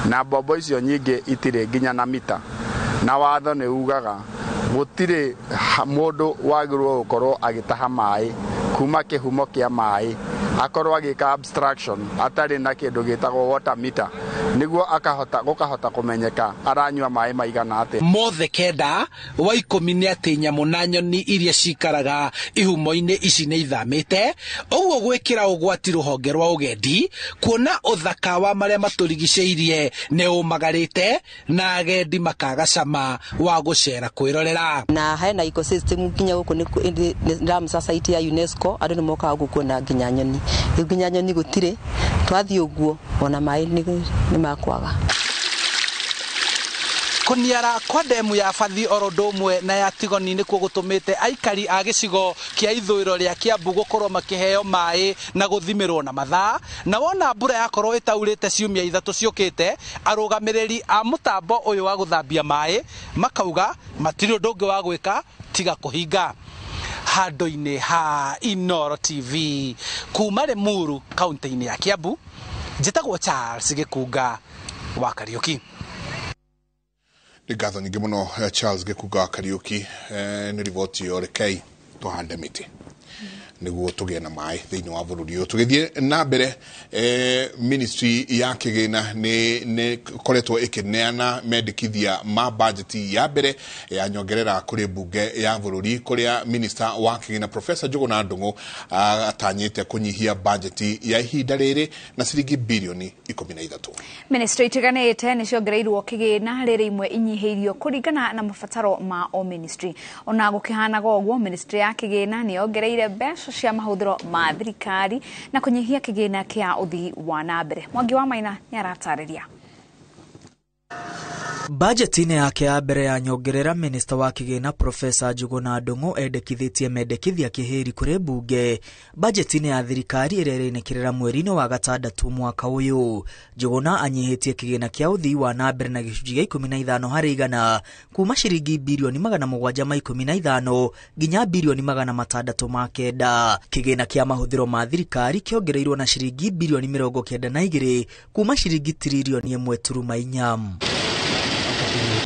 na mbombo icio nyingĩ itirĩ nginya na mita, na watho nĩ ugaga gũtirĩ mũndũ wagĩrĩirwo gũkorwo agĩtaha maĩ kuma kĩhumo kĩa maĩ akorwo agĩka abstraction atarĩ na kĩndũ gĩtagwo water meter, nĩguo gũkahota kũmenyeka aranyua maĩ maigana atĩa. Mothe 9 wa 10 nĩ atĩ nyamũ na nyoni iria cikaraga ihumo-inĩ ici nĩ ithamĩte, ũguo gwĩkĩra ũgwati rũhonge rwa ũgendi kuona ũthaka wa marĩa matũrigicĩirie nĩ ũmagarĩte na agendi makaga cama wa gũcera kwĩrorera. Na hena ecosystem nginya gũkũ nĩ Ramsar site ya UNESCO, andũ nĩ mokaga gũkũ kuona nginya nyoni. Rĩu nginya nyoni gũtirĩ, twathiĩ ũguo ona maĩ nĩ makwaga. Kũniara kwa ndemu ya Bathi oro ũndũ ũmwe na ya Tigoni nĩkuo gũtũmĩte aikari a gĩcigo kĩa ithũĩro rĩa Kiambu gũkorwo makĩheo maĩ na gũthimĩrwo na mathaa, na wona mbura yakorwo ĩtaurĩte ciumia 3 ciũkĩte, arũgamĩrĩri a mũtambo ũyũ wa gũthambia maĩ makauga matirĩ ũndũ ũngĩ wa gwĩka tiga kũhinga. Handũ-inĩ ha Inooro TV kuma Limuru kaunti-inĩ ya Kiambu, njĩtagwo Charles Gĩkunga wa Kariũki. Nĩ ngatho nyingĩ mũno Charles Gĩkunga wa Kariũki nĩ riboti ĩyo. Rekei tũhande mĩtĩ nĩguo tũgĩe na maĩ thĩinĩ wa bũrũri ũyũ. Tũgĩthiĩ na mbere, ministry ya kĩgĩna nĩ koretwo ĩkĩneana mendekithia ma bajeti ya mbere ya nyongerera kũrĩ mbunge ya bũrũri, kũrĩa minister wa kĩgĩna Professor Njũgũna Ndung'u atanyĩte kũnyihia bajeti ya ihinda rĩrĩ na ciringi birioni 13. Ministry itiganĩte nĩ ciongereirwo kĩgĩna, rĩrĩ imwe inyihĩirio kũringana na mabataro ma o ministry. Ona gũkĩhanaga ũguo, ministry ya kĩgĩna nĩ yongereire mbeca cia mahũthĩro ma thirikari na kũnyihia kĩgĩna kĩa ũthii wa na mbere. Mwangi wa Maina nĩ aratarĩria. Bajeti-inĩ yake ya mbere ya nyongerera, minista wa kĩgĩna Profesa Njũgũna Ndung'u endekithĩtie mendekithia kĩhĩri kũrĩ mbunge bajeti-inĩ ya thirikari ĩrĩa ĩrĩnĩkĩrĩra mweri-inĩ wa 6 mwaka ũyũ. Njũgũna anyihĩtie kĩgĩna kĩa ũthii wa na mbere na gĩcunjĩ gĩa 15 harĩ igana kuma ciringi birioni 715 nginya birioni 609. Kĩgĩna kĩa mahũthĩro ma thirikari kĩongereirwo na ciringi birioni 92 kuma ciringi tiririoni 1.4.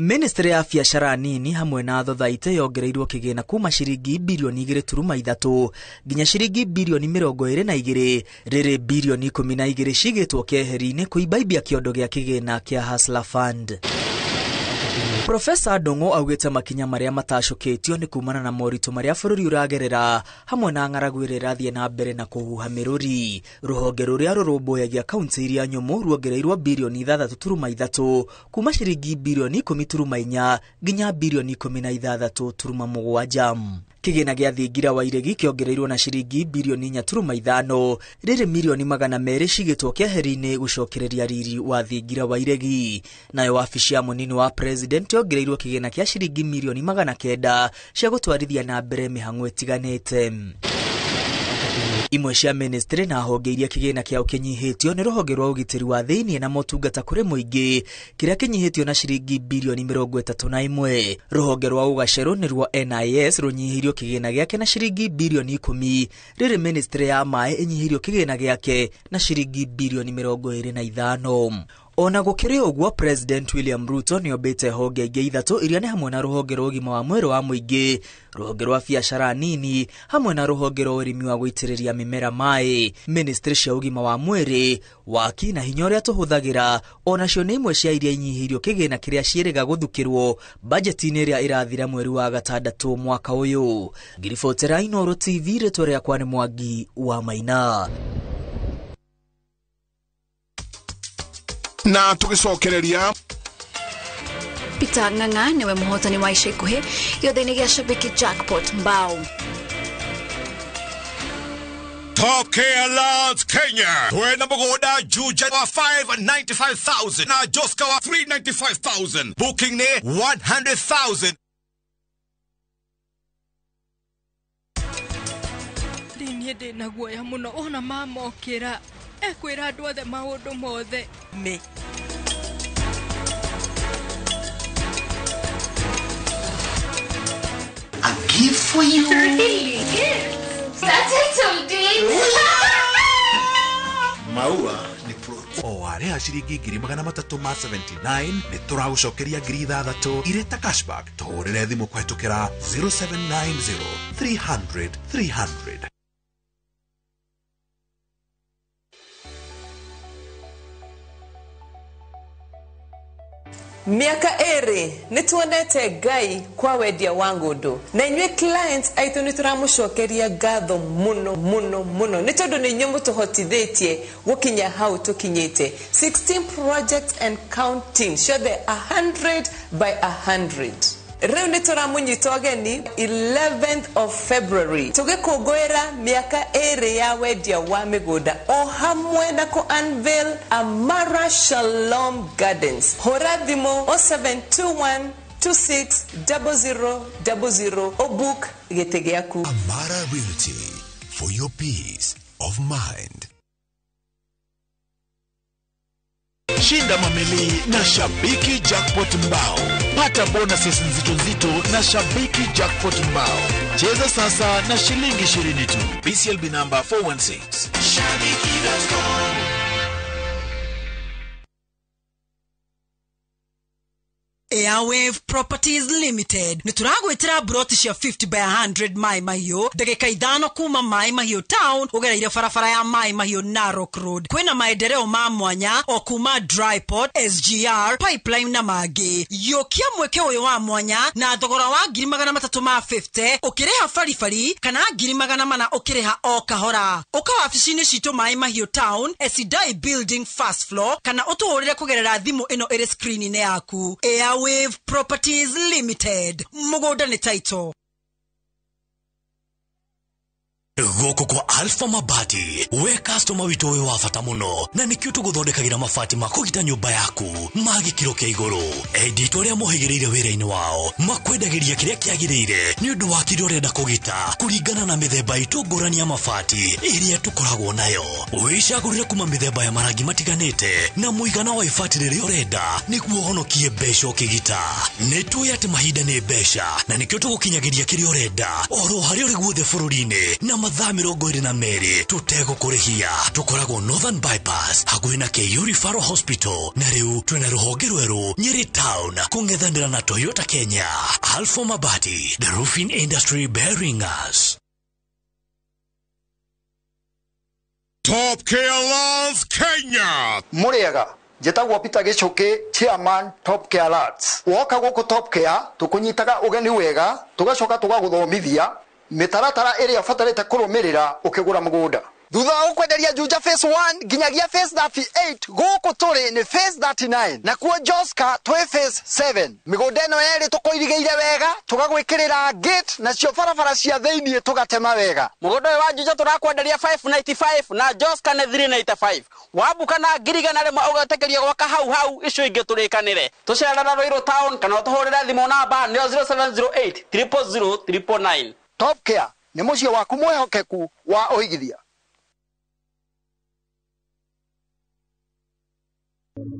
Ministry ya biacara nini hamwe na thothaitĩ yongereirwo kĩgĩna kuma ciringi birioni 2.3 nginya ciringi birioni 22, rĩrĩ birioni 12 cigĩtwo keheri-inĩ kũimbaibia kĩondo gĩa kĩgĩna kĩa Hustler Fund. Profesa Ndung'u augĩte makinya marĩa matacũkĩtio nĩ kumana na moritũ marĩa bũrũri ũragerera hamwe na ng'aragu ĩrĩa ĩrathiĩ na mbere na kũhuha mĩrũri. Rũhonge rũrĩa rũrũmbũyagia kaunti iria nyũmũ ruongereirwo birioni 6.3 kuma ciringi birioni 10.4 nginya birioni 16.7. Kĩgĩna gĩa thingira wa iregi kĩongereirwo na ciringi birioni 4.5, rĩrĩ mirioni 200 cigĩtwo keheri-inĩ gũcokereria riri wa thingira wa iregi. Nayo wabici ya mũnini wa president yongereirwo kĩgĩna kĩa ciringi mirioni 900 cia gũtwarithia na mbere mĩhang'o ĩtiganĩte. Imwe cia ministry na honge iria kĩgĩna kĩao kĩnyihĩtio nĩ rũhonge rwa ũgitĩri wa thĩinĩ na motungata kũrĩ mũingĩ kĩrĩa kĩnyihĩtio na ciringi birioni 31. Rũhonge rwa ũgacerũ nĩruo NIS rũnyihĩirio kĩgĩna gĩake na ciringi birioni 10, rĩrĩ ministry ya maĩ ĩnyihĩirio kĩgĩna gĩake na ciringi birioni 25. Ona gũkĩrĩ ũguo, President William Ruto nĩombĩte honge ingĩ ithatũ iria nĩ hamwe na rũhonge rwa ũgima wa mwĩrĩ wa mũingĩ, rũhonge rwa biacara nini hamwe na rũhonge rwa ũrĩmi wa gũitĩrĩria mĩmera maĩ. Ministry cia ũgima wa mwĩrĩ, waki na hinya ũrĩa tũhũthagĩra onacio nĩ imwe cia iria inyihĩirio kĩgĩna kĩrĩa ciĩrĩga gũthukĩrwo bajeti-inĩ ĩrĩa ĩrathira mweri wa gatandatũ mwaka ũyũ. Ngiribotera Inooro TV, rĩtwa rĩakwa nĩ Mwangi wa Maina. Na tugicokereria Peter Ng'ang'a niwe muhotani wa ica ikuhi gĩothe-inĩ gĩa Shabiki Jackpot mbao. Top Care Lands Kenya twena mũgũnda Juja wa 595,000 na Joska wa 395,000, booking nĩ 100,000. Rĩu niĩ ndĩna guoya mũno ona mama okĩra ekwĩra andũ othe maũndũ mothe. Me. A gift for you. Really? That's it, date. Maua ni pro. O warĩha ciringi 379 nĩ tũragũcokeria 6,000 irĩ ta cashback. Tũhũrĩre thimũ kũhetũkĩra 0790 300 300. Miaka ĩrĩ nĩtuonete Ngai kwa wendia wa ngũndũ na inyuĩ clients aitũ nĩtũramũcokeria ngatho mũno mũno mũno nĩ tondũ nĩ inyuĩ mũtũhotithĩtie gũkinya hau tũkinyĩte. 16 projects and counting, ciothe 100 by 100. Rĩu nĩ tũramũnyita ũgeni 11th of February tũgĩkũngũĩra mĩaka ĩrĩ ya wendia wa mĩgũnda o hamwe na kũ unveil Amara Shalom Gardens. Hũra thimũ 0721 260000 ũbook gĩtĩ gĩaku. Amara Realty, for your peace of mind. Shinda mamili na Shabiki Jackpot Mbao. Pata bonuses nzito nzito na Shabiki Jackpot Mbao. Cheza sasa na shilingi 20 tu. BCLB number 416. Shabiki.com. Airwave Properties Limited nĩ tũragwĩtĩra broti cia 50 by 100 Mai Mahiũ ndagĩka 5 kuma Mai Mahiũ town ũgereire barabara ya Mai Mahiũ Narok Road. Kwĩna maendeleo ma mwanya o kuma Dryport, SGR, Pipeline na mangĩ. Yũkia mweke ũyũ wa mwanya na thogora wa 350 ũkĩrĩha baribari kana 400 ũkĩrĩha o kahora. Ũka wabici-inĩ citũ Mai Mahiũ town, Esidai Building first floor, kana ũtũhũrĩre kũgerera thimũ ĩno ĩrĩ screen-inĩ yaku. Airwave Properties Limited. Mũgũnda nĩ title. Gũkũ kwa Alpha Mabati, we customer witũ wĩ wa bata mũno na nĩkĩo tũgũthondekagĩra mabati ma kũgita nyũmba yaku ma gĩkĩro kĩa igũrũ. Endi arĩa mohĩgĩrĩire wĩra-inĩ wao makwendagĩria kĩrĩa kĩagĩrĩire nĩ ũndũ wa kĩrĩa ũrenda kũgita kũringana na mĩthemba itũ ngũrani ya mabati ĩrĩa tũkoragwo nayo. Wĩcagũrĩre kuma mĩthemba ya marangi matiganĩte na mũigana wa ibati rĩrĩa ũrenda nĩguo ũhonokie mbeca ũkĩgita. Nĩ tũĩ atĩ mahinda nĩ mbeca na nĩkĩo tũgũkinyagĩria kĩrĩa ũrenda oro harĩa ũrĩ guothe bũrũri-inĩ na mathaa 22 tũtegũkũrĩhia. Tũkoragwo Northern Bypass hakuhĩ na KU Referral Hospital na rĩu twĩna rũhonge rwerũ Nyeri Town kũng'ethanĩra na Toyota Kenya. Alpha Mabati, the roofing industry bearing us. Top Care Lands Kenya. Mũrĩega, njĩtagwo Peter Gĩchũkĩ, chairman Top Care Lands. Woka gũkũ Top Care tũkũnyitaga ũgeni wega, tũgacoka tũgagũthomithia mĩtaratara ĩrĩa ũbatarĩte kũrũmĩrĩra ũkĩgũra mũgũnda. Thutha wa gũkwenderia Juja phase 1 nginyagia phase 38, gũkũ tũrĩ nĩ phase 39 nakuo Joska twĩ phase 7. Mĩgũnda ĩno yerĩ tũkũirigĩire wega, tũgagwĩkĩrĩra gate nacio barabara cia thĩiniĩ tũgatema wega. Mũgũnda ũyũ wa Juja tũrakwenderia 595 na Joska nĩ 395. Wabuka na 100,000 ũgetĩkĩrio gwaka hau hau icio ingĩ tũrĩkanĩre. Tũcerera Ruiru town kana ũtũhũrĩre thimũ namba nĩyo 0708 000 999. Top Care nĩ mũciĩ waku mwĩhokeku wa ũigithia.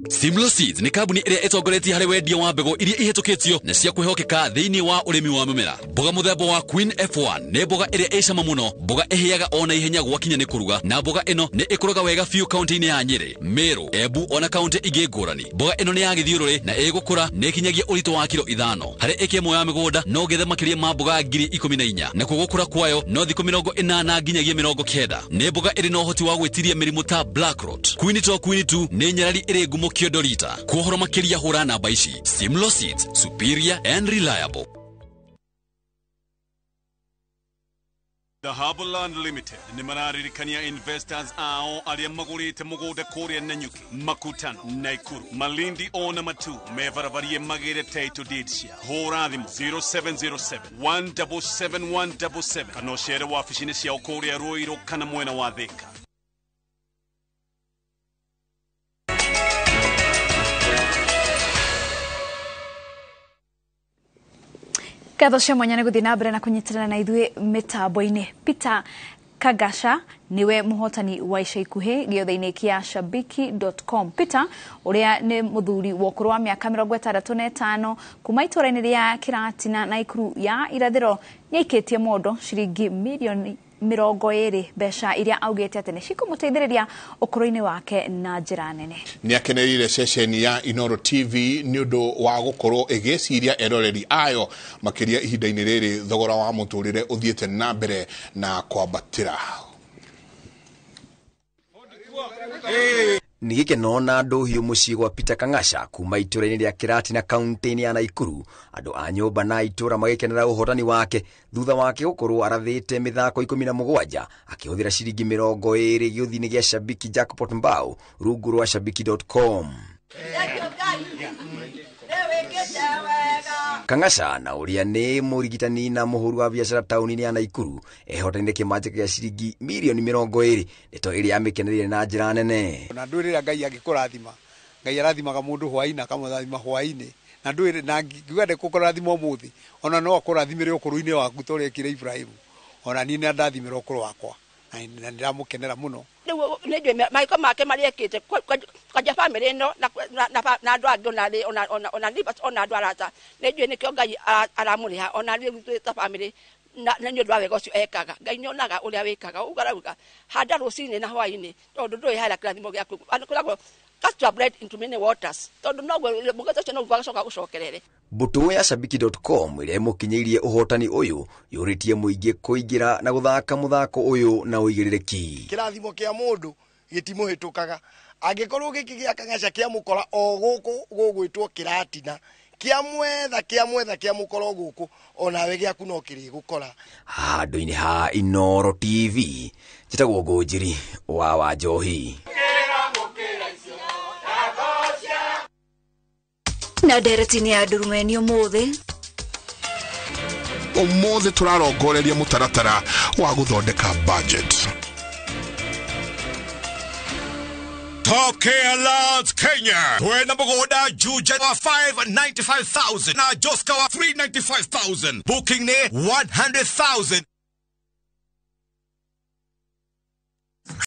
Simlo Seeds nĩ kambuni ĩrĩa ĩtongoretie harĩ wendia wa mbegũ iria ihĩtũkĩtio na cia kwĩhokeka thĩinĩ wa ũrĩmi wa mĩmera. Mboga mũthemba wa Queen F1 nĩ mboga ĩrĩa ĩ cama mũno, mboga ĩhĩaga o na ihenya gwakinya nĩ kũruga, na mboga ĩno nĩ ĩkũraga wega biũ kaunti-inĩ ya Nyĩrĩ, Meru, Embu ona kaunti ingĩ ngũrani. Mboga ĩno nĩ ya gĩthiũrũrĩ na ĩgũkũra nĩ ĩkinyagia ũritũ wa kiro 5. Harĩ ĩka ĩmwe ya mĩgũnda no ũgethe makĩria ma mboga 14,000, nakuo gũkũra kwayo no thikũ 80 nginyagia 90. Nĩ mboga ĩrĩ na ũhoti wa gwĩtiria mĩrimũ ta black rot. Queen 2 Queen 2 nĩ nyarari ĩrĩ ngumo kĩondo rita. Kuohoro makĩria hũra namba ici. Simlo Seeds, superior and reliable. The Harborland Limited nĩ mararirikania investors ao arĩa magũrĩte mũgũnda kũrĩa Nanyuki, Makutano, Naikuru, Malindi ona Matu mebarabarie magĩre title deed cia. Hũra thimũ 0707 177 177 kana ũcere wabici-inĩ ciao kũrĩa Ruiru kana mwena wa Thika. Ngatho cia mwanya nĩ gũthiĩ na mbere na kũnyitanĩra na ithuĩ mĩtambo-inĩ. Peter Kagasha niwe mũhotani wa ica ikuhĩ gĩothe-inĩ kĩa shabiki.com. Peter ũrĩa nĩ mũthuri wa ũkũrũ wa mĩaka 65 kuma itũũra-inĩ rĩa Kĩratina Naikuru ya irathĩro nĩ aikĩtie mondo ciringi mirioni 20 mbeca iria augĩte atĩ nĩ cikũmũteithĩrĩria ũkũrũ-inĩ wake na njĩra nene. Nĩ akenereire ceceni ya Inoro TV nĩ ũndũ wa gũkorwo ĩgĩciria eroreri ayo makĩria ihinda-inĩ rĩrĩ thogora wa mũtũrĩre ũthiĩte na mbere na kwambatĩra. Nĩ gĩkeno na ndũhiũ mũciĩ gwa Peter Kang'asha kuma itũũra-inĩ rĩa Kĩratina kaunti-inĩ ya Naikuru. Andũ a nyũmba na itũũra magĩkenera ũhotani wake thutha wake gũkorwo arathĩte mĩthako 17 akĩhũthĩra ciringi 20 gĩũthi-inĩ gĩa Shabiki Jackpot Mbao rungu rwa shabiki.com. Kang'asha na ũrĩa nĩ mũrigitani na mũhũri wa biacara taũni-inĩ ya Naikuru ehotanire kĩmanjĩka gĩa ciringi mirioni 20 ndeto ĩrĩa amĩkenereire na njĩra nene. Na ndwĩrĩra Ngai angĩkũrathima, Ngai arathimaga mũndũ hwaĩ-inĩ akamũrathima hwaĩ-inĩ, na ndwĩrĩ na ngiuga ndekũkũrathima ũmũthĩ ona no akũrathimĩre ũkũrũ-inĩ waku ta ũrĩa ekire Ibrahimu. Ona niĩ nĩ andathimĩra ũkũrũ wakwa na nĩndĩramũkenera mũno. Rĩu nĩ njũĩ maiko make marĩa ekĩte kwanja bamĩrĩ ĩno na andũ angĩ ona neighbors ona andũ arata nĩ njũĩ nĩkĩo Ngai aramũrĩha ona rĩu twĩ ta bamĩrĩ na nĩ ũndũ wa wega ũcio ekaga. Ngai nĩ onaga ũrĩa wĩkaga ũguo arauga handa rũcinĩ na hwaĩ-inĩ tondũ ndũĩ harĩa kĩrathimo gĩaku kwĩragwo cast your bread into many waters tondũ noguo mũgate ũcio noguo agacoka gũcokerere. Mbũtũ ya shabiki.com ĩrĩa ĩmũkinyĩirie ũhotani ũyũ yũrĩtie mũingĩ kũingĩra na gũthaka mũthako ũyũ na ũigĩrĩrĩki. Kĩrathimo kĩa mũndũ gĩtimũhĩtũkaga angĩkorwo gĩkĩ gĩa Kang'asha kĩamũkora o gũkũ gũgwĩtwo Kĩratina kĩamwetha kĩamũkora o gũkũ onawe gĩaku no kĩrĩgũkora. Handũ-inĩ ha Inoro TV njĩtagwo Ngũnjiri wa Wanjohi. Na ndereti-inĩ ya ndurumeni ũmũthĩ Ũmũthĩ tũrarongoreria mũtaratara wa gũthondeka budget. Top Care Lands Kenya twena mũgũnda Juja wa 595,000 na Joska wa 395,000. Booking nĩ 100,000.